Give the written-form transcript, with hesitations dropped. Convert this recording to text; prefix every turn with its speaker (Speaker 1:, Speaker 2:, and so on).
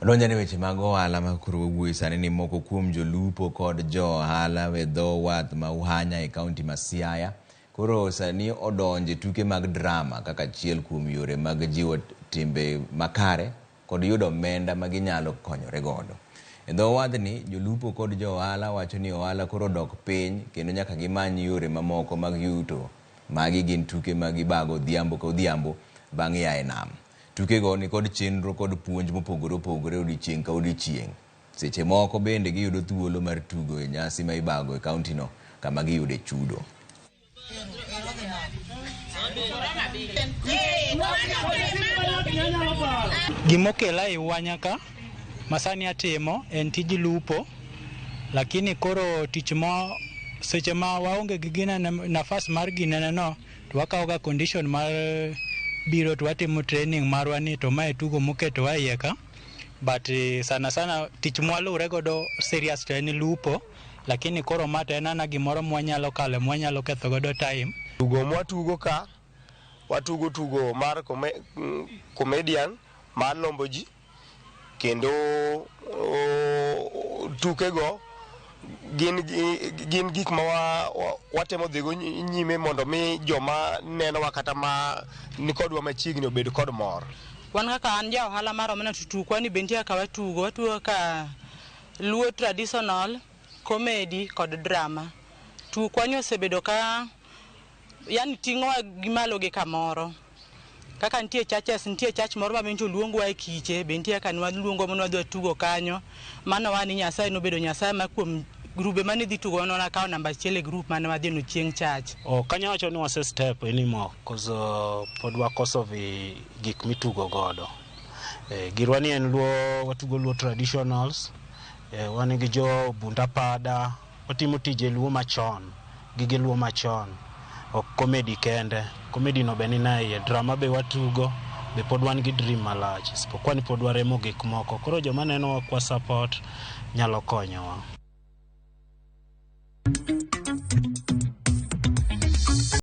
Speaker 1: Odonjane weche mag ohala ma koro wawuoye sani ni moko kuom jolupo kod jo ohala e dho wath ma Uhanya e kaunti ma Siaya koro sani odonje tuke mag drama kaka achiel kuom yore mag jiwo timbe makare kod yudo omenda ma ginyalo konyore godo. E dho wadhni, jolupo kod jo ohala wacho ni ohala koro odok piny kendo nyaka gimany yore mamoko mag yuto. Magi gin tuke ma gibago odhiambo ka odhiambo bang' ya e nam. Tukego nikod chenro kod puonj mopogore opogore odiechieng' ka odiechieng'. Seche moko bende giyudo thuolo mar tugo e nyasi ma ibago e kauntino kama giyude chudo.
Speaker 2: Gimokela e Wanya ka masani atimo en tij lupo, lakini koro tich mo seche ma waonge gi ginene nafas mar ginene no to wakawo ga condition mar biro to watimo training marwa ni to mae tugo moketowa iye ka but sana sana tich mwalure godo serious to en lupo lakini koro ma to en ana gimoro mwanyalo kale mwanyalo ketho godo time.
Speaker 3: Tugo mwatugo ka watugo tugo mar comedian mar lombo ji kendo tukego gin gik ma watemo dhigo nyime mondo mi joma nenowa kata ma nikodwa machiegni obed kod mor.
Speaker 4: Wan kaka an ja ohala mar omena to tukwa ni be nitie kaka watugo, watugo kaka Luo traditional, comedy kod drama. Tukwa ni osebedo ka yani ting'owa gi malo gi kamoro. Kaka nitie churches, nitie church moro ma be oluongwa e kiche, be nitie kaka nwaluongwa mondo wadhi watugo kanyo. Mano wa ni Nyasaye nobedo Nyasaye ma kuom grube mane dhi tugo wan wakawo namba achiel e grup mane wadhi no chieng' church.
Speaker 5: Ok anyal wacho ni wase step anymore cause pod wakoso vi gik mitugo godo. Girwa ni en luo, watugo luo traditionals, wan gi jo bunda pada, watimo tije luo machon, gige luo machon. Ok comedy kende, comedy no be ni na iye, drama be watugo, be pod wan gi dream malach, isipokuwa ni pod waremo gik moko. Koro joma nenowa kwa support nyalo konyowa.